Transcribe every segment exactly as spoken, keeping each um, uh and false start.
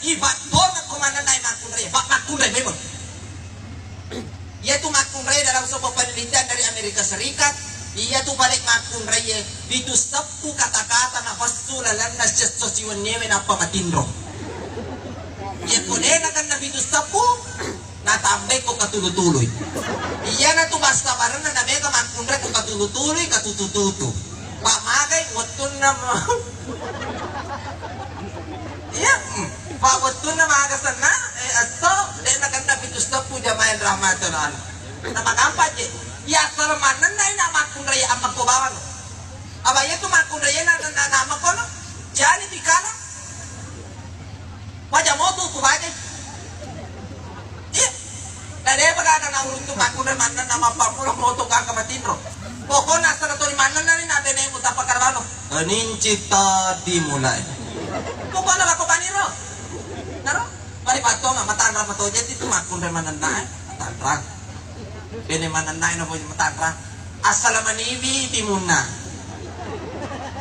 Ibaddona ko manennai makkunrai, pa makkunrai memang. Iyatu makkunrai dalam sebuah penelitian dari Amerika Serikat, iyatu pale makkunrai pitu seppu kata-kata nafessu lalenna siesso siwenniewe nappa matinro. Iyako de nakenna pitu seppu, natambai ko katulu-tului. Iyanatu basta barenna namega makkunrai ko katulu-tului, katutu-tutu. Pamagai wettunna ma-, iya, mm, pa wettunna maga senna, eh, esso, de nakenna pitu seppu jamaah yang rahmati Allah. Namagampang je. Iya, asal manennai na makkunrai ammekko bawang. Apa iyatu makkunrai na, na, na, na ammekko no? Jani pikala. Baja motu ku baja. Iya. Na depa gana na uruntu makkunrai manenna mappammula motu gangka matinro. Pokokna asal tuli manenna ni na benemu tappa karabano. Ninci tadi mulai. Pokokna lako paniro. Naro? Mari pattonga matanrang matoje tu makkunrai manenna, eh. Matanrang. Bene manenna no matanrang. Assala maniwi timunna.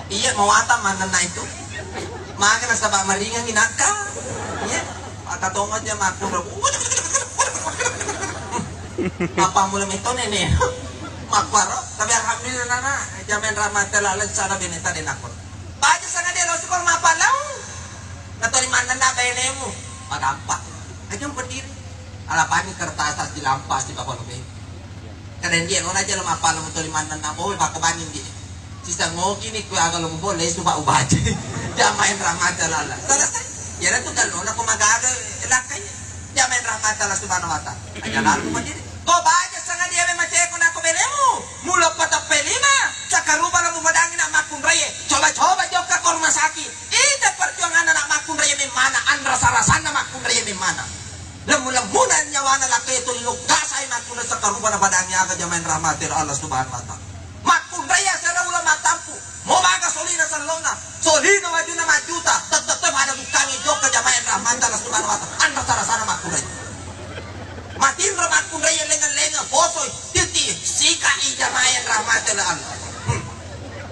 Iya, mawatang manenna itu. Maga nasaba maringangi nakka. Iya. Maka tongo aja makkunrai. Apa mula metone ne. Makkaro, tapi alhamdulillah nana, jamaah yang rahmati Allah, salah bene tadi nakko. Baja sangadie lo sekolah mapallau. Natoli manenna benemu. Magampa. Aja berdiri. Alapani kertas silampa si bapak lebih. Kadang dia lo aja lo mapallau toli manenna bowe bako baning dia. Sisa ngoki ni kue aga lo bobo lesu pak ubaji. Jamaah yang rahmati Allah. Selesai. Ya tu kalau nak magaga lakai. Jamaah yang rahmati Allah Subhanahu wa Ta'ala. Aja lalu majiri. Ko baja sangadie memang ceko nako belemu. Mula patappai lima. Sakarupa lamu madangi nak makkunrai. Coba-coba jokka ko rumah sakit. Ita perjuangan anak makkunrai memmana. Anrasa-rasanna makkunrai memmana. Lemmu-lemmuna nyawana lakkai tuli lokasai makkunrai sakarupa na padangi aga jamaah yang rahmati Allah Subhanahu wa Ta'ala. Makkunrai asera ulama tampu. Mo maga solina sellona, solina wajuna majuta, tette-tette pada bukkangi jokka jamaah yang rahmati Allah Subhanahu wa Ta'ala. Anrasa-rasana makkunrai. Matinro makkunrai lengeng-lengeng, posoi, titi, sikai jamaah yang rahmati Allah. Hmm.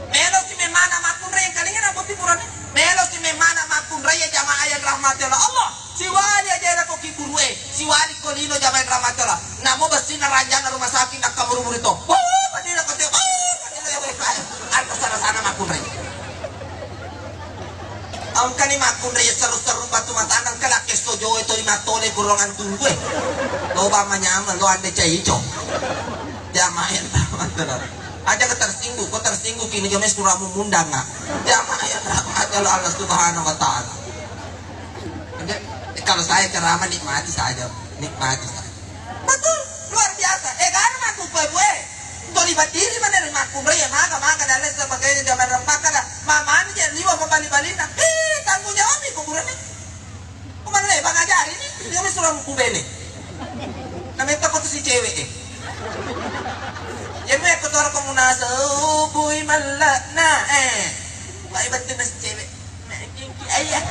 Melo si memana makkunrai yang kalingan apa ti purane? Melo si memana makkunrai jamaah yang rahmati Allah. Siwali aja lako kiburue, siwali ko lino jamaah yang rahmati Allah. Namo bessina ranjana rumah sakit nakka muru-muru to. Wuh, padina ko te, wuh, padina ko te. Anto sana-sana makkunrai. Engkani makkunrai seru-seru batu matana engka lakke sojoe to lima tole kurongan tunggu e. Lo ba manyameng lo ande caico. Jamaah yang rahmati Allah. Aja ke tersinggung, ko tersinggung kini jamaah suramu mundang, ah. Jamaah yang rahmati Allah Subhanahu wa Ta'ala. Oke, eh, kalau saya ceramah nikmati saja, nikmati saja. Betul, luar biasa. Eh, karena aku kue-kue, toli batiri mana dari makkunrai ya, maka, maka dan lain sebagainya, zaman rempaka dah. Mama ini jadi liwa pembali-balina. Eh, tanggung jawab nih kuburan nih. Kuman le, bang ajari nih, dia suruh aku bene. Namanya takut si cewek eh. Jadi aku tuh aku munasa, oh, bui malak, nah, eh. Baik betul mas cewek. Ayah,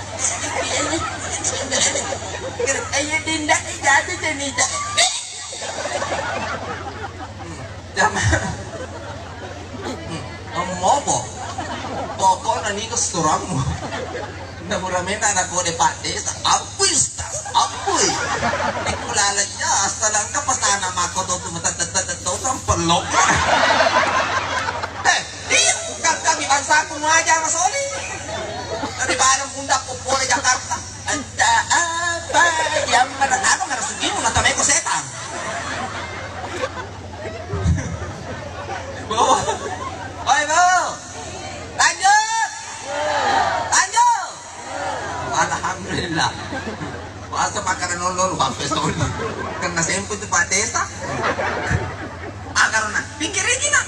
ayah, dinda, jatuh dan tidak. Jama. Mopo. Pokokna ni kesurammu. Naburamena anak kode Pak Desa. Ampun, Ustaz. Ampun. Iku lalanya, asal engka pasana mako tu mata tata tata sampai lok. Eh, Iya, kan kami bangsaku muaja masoli. Dari bareng bunda popole Jakarta. Ada apa? Yang mana? Apa nggak sugimu nata meko setan? Bo, oi bo, lanjut, lanjut. Alhamdulillah. Puasa makanan lolo lu hape soli. Kena sempu tu Pak Desa. Agar na pikir ini nak.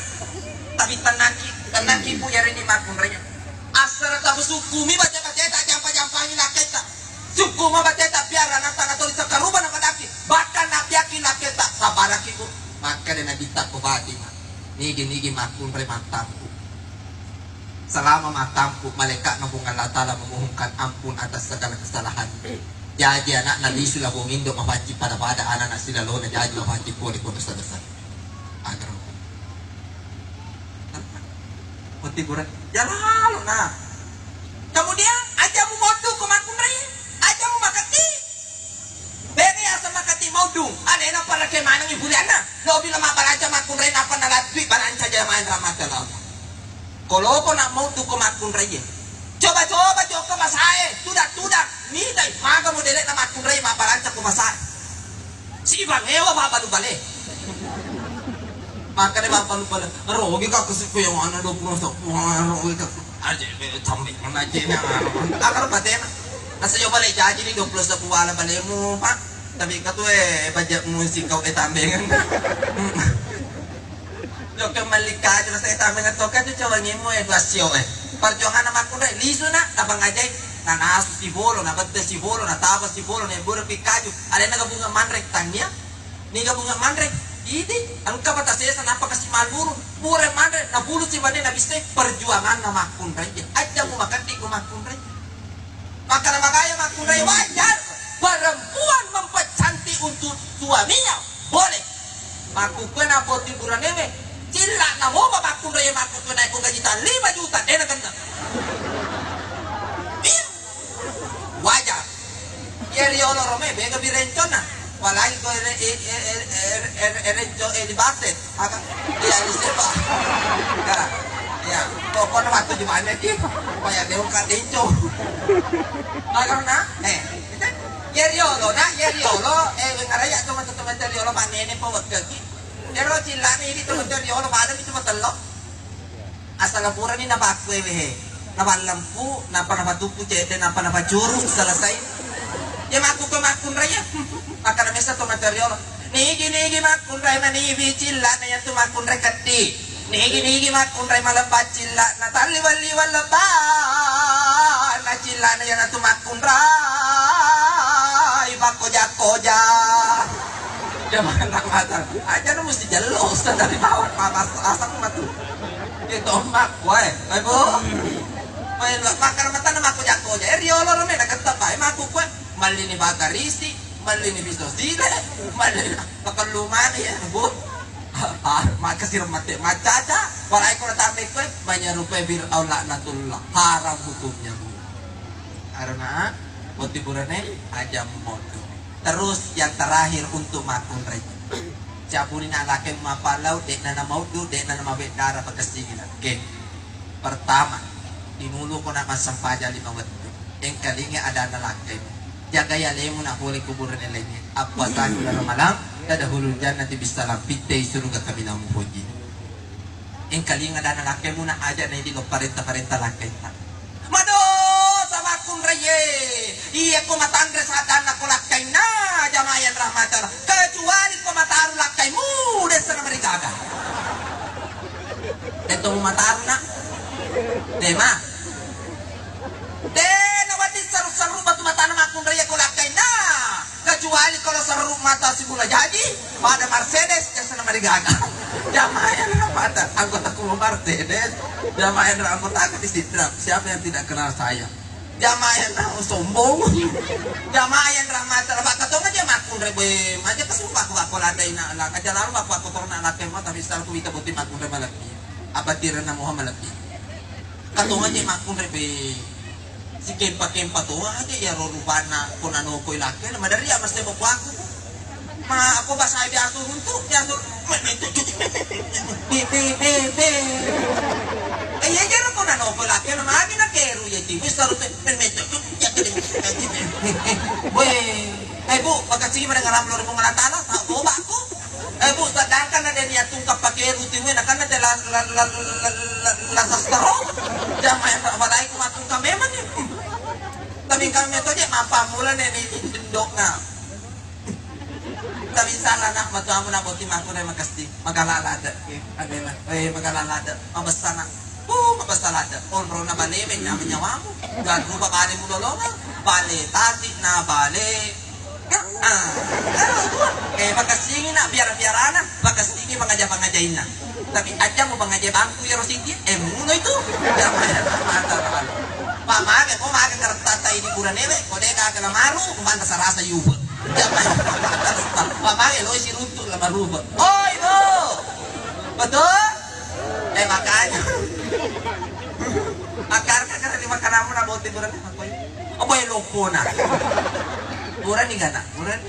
Tapi tenangki, tenangki bu ya ini makun renya. Asal tak bersyukumi baca-baca tak jampa-jampangi laketa. Syukur ma baca tak biar anak tanah tulis sekaruba nak padaki. Bahkan nak biaki laketa sabaraki bu. Maka dia nabi tak kubati mak. Nigi-nigi makun re matampu. Selama matampu, malaikatna Puang Allah Ta'ala memohonkan ampun atas segala kesalahan. Jaji anakna lisu labong indo mapaccing pada-pada anakna silalona jaji mapaccing pole ko dosa-dosa. Agar mati kurang. Ya lalu nah. Kemudian aja mu moddu ko makkunrai, aja mu Ko loko na mau tu ko makkunraie. Coba-coba jokka masae, tudang-tudang. Mitai maga modele'na makkunrai mabbalanca ko masae. Sibang ewa mabbalu bale. Makkeda mabbalu bale. Rogi ka kusi ko yang ana dua puluh so. Wah, rogi ka. Aje be tambe mana aje na. Akar batena. Asa coba le jaji ni dua puluh satu wala balemu, Pak. Tapi ka tu e baja musik kau e tambengan. Jokka melli kaju rasa e tambengan toka tu coba ngemu e dua sio e. Perjuangan makkunrai lisu na, tapangajai. Na nasu sibolo, na bette sibolo, na tapa sibolo, na bura pi kaju. Alena gabungan manre tania. Niga bunga manre, idi, engka bata sesa nappa kasi malburu, pura manre, na bulu si bane na bissai perjuanganna makkunrai. Aja mu makeddi ku makkunrai. Makkada magaya makkunrai wajar, perempuan mempercantik untuk suaminya, boleh. Makkukue na boti buranewe, cilla na mopa makkunrai makkukue naik gaji ta lima juta, dena kena. Iya. Wajar. Iya riolo rome, bega birencona. Apalagi ko ere, e, e, e, e, e, erenco, e, di bate. Aga, iya, di sepa. Ya, ya. Pokoknya waktu di mana ki? Paya dewa ka denco. Aga na, eh, iya riolo, na, iya riolo, eh, ngaraja tu mata-mata riolo, manene po waktu ki. Ero cillani ini tu mata riolo, pada itu mata lo. Asala purani napakkuewe he, napallempu, nappa napatuppu cedde, nappa napacuru, selesai. Iya makkukue makkunrai iya. Makkada messa to mata riolo. Nigi-nigi makkunrai maniwi cillana iya tu makkunrai keddi. Nigi-nigi makkunrai malebba cillana talliwang-liwang lebba na cillana iya tu makkunrai pakkoja-koja. Iya makkada mata. Aja nu mesti jelas dari bawah panas asam matu. Itu makku, eh. Ayo, Bu. Main makan mata nama aku jako aja. Eh, riolo rame na ketta bae maku kue. Malli ni batarisi, malli ni biso sile, malli ni pakallu mani ya, Bu. Ah, maka sir mate macaca, walai ko tambe kue, banyak rupai bir Allah natullah. Haram hukumnya, Bu. Karena boti burane aja modo. Terus yang terakhir untuk makkunrai. Caburi na lakeng mapallau, de'na namauddu, de'na namabeddara pakessingi nakke. Pertama, tinulu ko na massempajang lima wettu. Engkalinga adanna lakkaimu. Jagai alemu na pole kuburane laingnge. Appasangi ramalang, tadahulul jannati bissalam, pittei suruga kaminang mupoji. Engkalinga adanna lakkaimu na aja na idi lo parenta-parenta lakkainna. Madosa makkunraie. Iya ko matanre sadanna ko lakkainna jamaah yang rahmati Allah. Kecuali ko mataru lakkaimu dessa na marigaga. Deto mu mataru na. Dema. Dena wadi seru-seru batu matana makkunraie ko lakkainna. Kecuali kalau seru mata si Bula Jaji, pada Mercedes, yang senang marigaga. Jamaah yang mata anggota kulo Mercedes, jamaah yang anggota aku di Sidrap. Siapa yang tidak kenal saya? Jamaah yang sombong. Jamaah yang rahmat, apa katong aja makkunrai be, aja kesumpah aku aku ladai nak, aja lalu aku aku torna lakeng mata, misal ku kita boti makkunrai malebbi. Apa tirana Muhammad lebbi. Katong aja makkunrai be. Sikempa-kempa to aja ya ro rupanna ko nanokoi lakkena madari ya mesti boko aku. Ma aku bahasa biasa untuk biasa. Be, be, be, be. Eh, iya jero ko nanokoi lakkena magi na keru ya tiwi saru te. Weh, eh, Bu, makasih mendengar amlo ribung ngalantala, tak boba aku. Eh, Bu, sedangkan ada niat tungkap pakai rutin, weh, nakan ada la, la, la, la, la, la sastro. Jamaah yang tak balai ku matungkap memang ya. Tapi kami itu aja mampa mula nih, nih, dendokna. Tapi salah nak matu amu nak boti maku deh makasih. Magala lada. Oke, ada lah. Eh, magala lada. Mabessa nak. Uh, mabessa lada. Onro na bale, weh, nama nyawamu. Gak lupa bale mulolonga. Bale tati na bale. Ah, eh, makasih nak biar-biarana, makasih pangaja-pangajainna. Tapi aja mau pangaja bangku ya Rosiki, eh muno itu. Jamaah mata. Pak mage, kau mage kertas ini kurang ewe, kau deh kagak lamaru, mana serasa yuba. Jamaah mata. Pak mage lo isi runtuk lamaru. Oh, itu. Betul? Eh, makanya. Akar kakar di makananmu na boti burane apa ya? Apa ya lopona? Burani gak nak? Burani?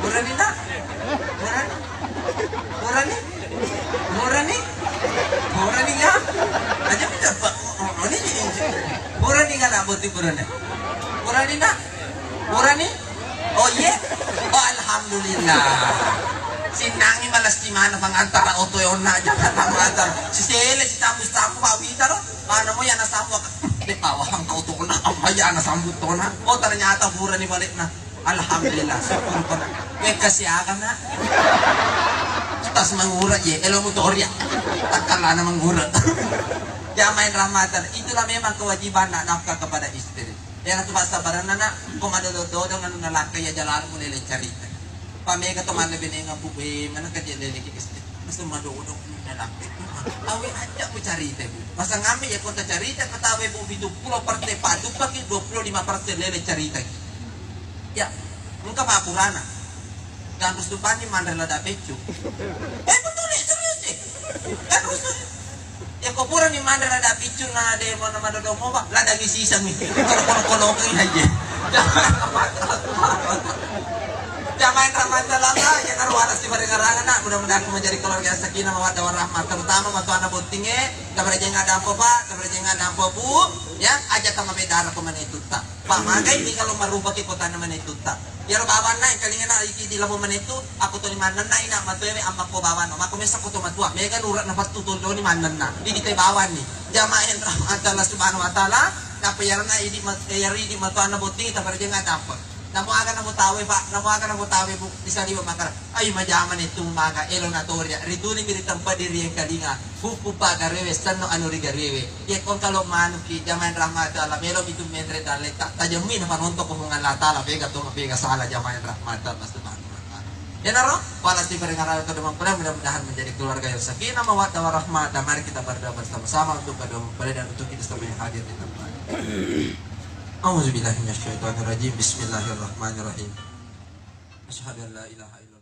Burani nak? Burani? Burani? Burani? Burani gak? Purani kana botting purani. Purani na. Purani. Oh iye. Oh alhamdulillah. Sinnangi malas di mana pangantara oto e onna jangan pangantara. Si sele si tambu-tambu Pak Wita ro. Mana mo ya na sambu. De pawang kau to onna apa ya na sambu to na. Oh ternyata purani balik na. Alhamdulillah, syukur pernah. Wekka siaga na. Tas mangura ye, elo mutoria. Takkalana mangura. Jamaah rahmatan, itulah memang kewajiban nak nafkah kepada istri. Yang tu bahasa barana nak, ko madodo-dodo nganu nalakka ya jalan mulai le carita. Pamega to mana benenga bu be mana kerja lele ki istri. Semua dodo nalakka. Awe aja ku carita bu. Masa ngame ya kota carita ketawe bu pitu pulo persen, padu pagi dua puluh lima persen lele carita. Ya, engka pa purana. Ganrus tu pani manre lada peccu. Eh betul ni serius ni. Ganrus tu. Ya ko pura ni manre lada piccu na de mo na madodo mo ba lada ni sisang ni. Kalau kono kono kan aja. Jangan apa. Jamaah rahmatan Allah, ya naruh atas di barengan nak mudah-mudahan menjadi keluarga yang sakinah mawaddah warahmah terutama matu anak bottinge, tabarajenga dampo pak, tabarajenga dampo bu, ya aja tama bedara pemane tutta. Pak magai ni kalau merubah ke kota mana itu tak. Ya lo bawan naik kali ngena iki di lamu mana itu aku tuh mana naik nak matu ewe amak ko bawan no mako mesa ko to matua mega nura na patu tuh doni mana na di kita bawan ni jamaah yang rahmat Allah subhanahu wa taala napa ya na idi mat ya idi matu ana botting kita kerja nggak dapat namo aga namo tawe pak namo aga namo tawe bu bisa liwa makara. Ai majama ni tu maga elo na toria rituni mi ritempa diri yang kalinga. Huku pagarewe senno anu rigarewe. Ye kong kalo manuki jamaah rahmati Allah melo itu menre dalle tak tajemmi na panonto ko Allah taala bega to bega salah jamaah rahmati Allah subhanahu wa taala. Ya naro pala si peringatan to demam pula mudah-mudahan menjadi keluarga yang sakinah mawaddah warahmah dan mari kita berdoa bersama-sama untuk berdoa mempelai dan untuk kita semua yang hadir di tempat. Auzubillahi minasyaitonirrajim. Bismillahirrahmanirrahim. Asyhadu an la ilaha illallah.